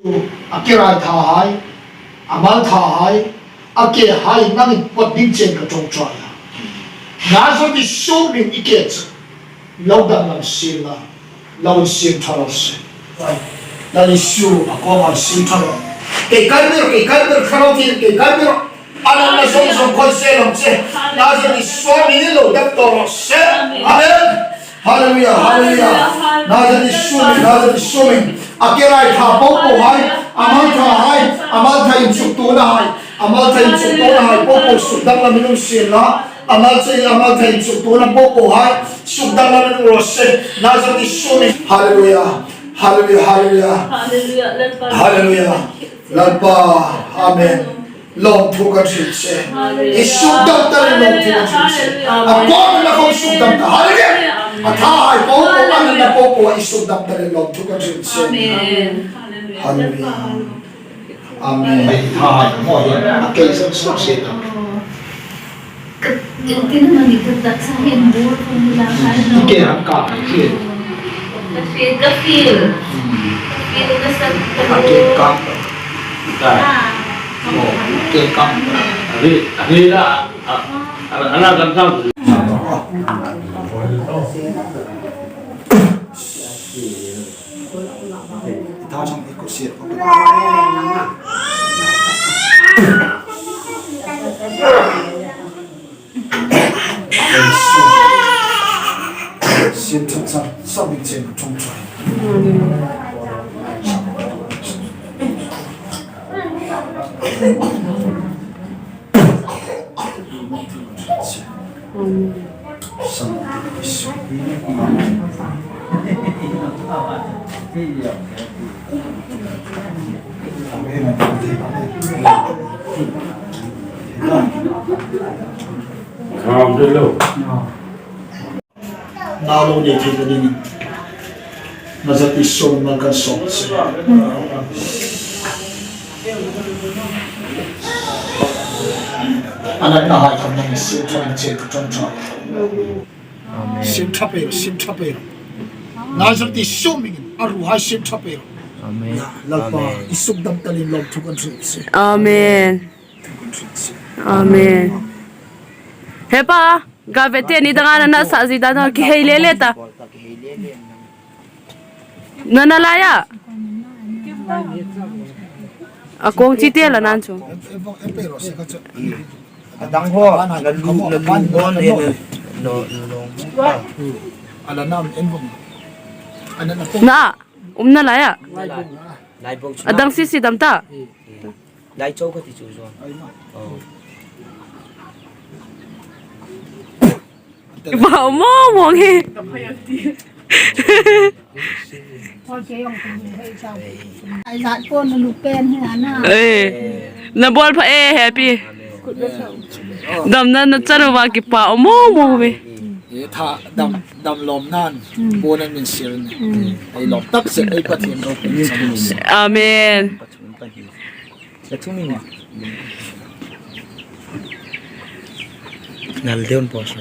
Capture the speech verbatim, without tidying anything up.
A ke rai tha hai, a mal tha hai, a ke hai nangin pawt ding chen ka ṭawngṭai a. Nazareth Isu hmingin i ke chu lo danglam sien la, lo insiem ṭha raw se. Lal Isu, a kuoma insiem ṭha rawh. Kei kal ber, kei kal ber, kha ro ti, kei kal ber. A natna zawng zawng khoi se lam che. Nazareth Isu hmingin lo dam tawp raw se. Amen. Hallelujah, hallelujah. Nazareth Isu hmingin, Nazareth Isu hmingin. A ke rai tha po po hai, a mal tha hai, a mal tha inchuktuona hai, a mal tha inchuktuona hai po po suk danglamin um sien la. A mal tha, a mal tha inchuktuona po po hai, suk danglamin um raw se. Nazareth Isu hmingin. Hallelujah, hallelujah, hallelujah. Hallelujah, Lalpa. Hallelujah. Lalpa, amen. Lawmthu kan hril che. Hallelujah. I suk dam ta le lawmthu kan hril che. Hallelujah. A kuoma khom suk dam ta. Hallelujah. Amen. A tha hai po po, a natna po po, i suk dam ta le lawmthu kan hril che. Amen. Hallelujah. Amen. Hei, tha hai ka hmu a, a ke suk suk se ta. Ka, ka tin mani ka taksa hin bur ko ni la ka lo. Ke han ka, ke. Ka feel, ka feel. Hmm. Ka feel ka sa ka. A ke ka. Ka. Ah. Oh, ke ka. A ri, a ri la, a, a, a la kan sa. Nau lo nei thei ta dingin Nazareth Isu hmingin mal kan sawm che. A natna hai khom nangin siem ṭha che ka ṭawngṭai. Amen. Siem ṭha pei rawh, siem ṭha pei rawh. Nazareth Isu hmingin a ruhai siem ṭha pei rawh. Amen. Lalpa, amen. I suk dam ta leiin lawmthu kan hril che. Amen. Amen. He pa, ka ve te ni dang a na sa zie dan ki hei le le ta. Na na la ya. A kong chi te la nan chu. A dang ho, na lu, na lu ho ne, no, no. Na, um na la ya. A dang si si dam ta. Lai chau ka ti chu zo. Oh. Ba mo mo nge. Ai zat po na lu pen hi ana. Eh. Na bol pha e happy. Dam na na chanu ba ki pa mo mo ve. E tha dam, dam lawm nan. Bo nan min sir ni. Ei lawm tak se ei Pathien ro. Amen. Nal deun po so.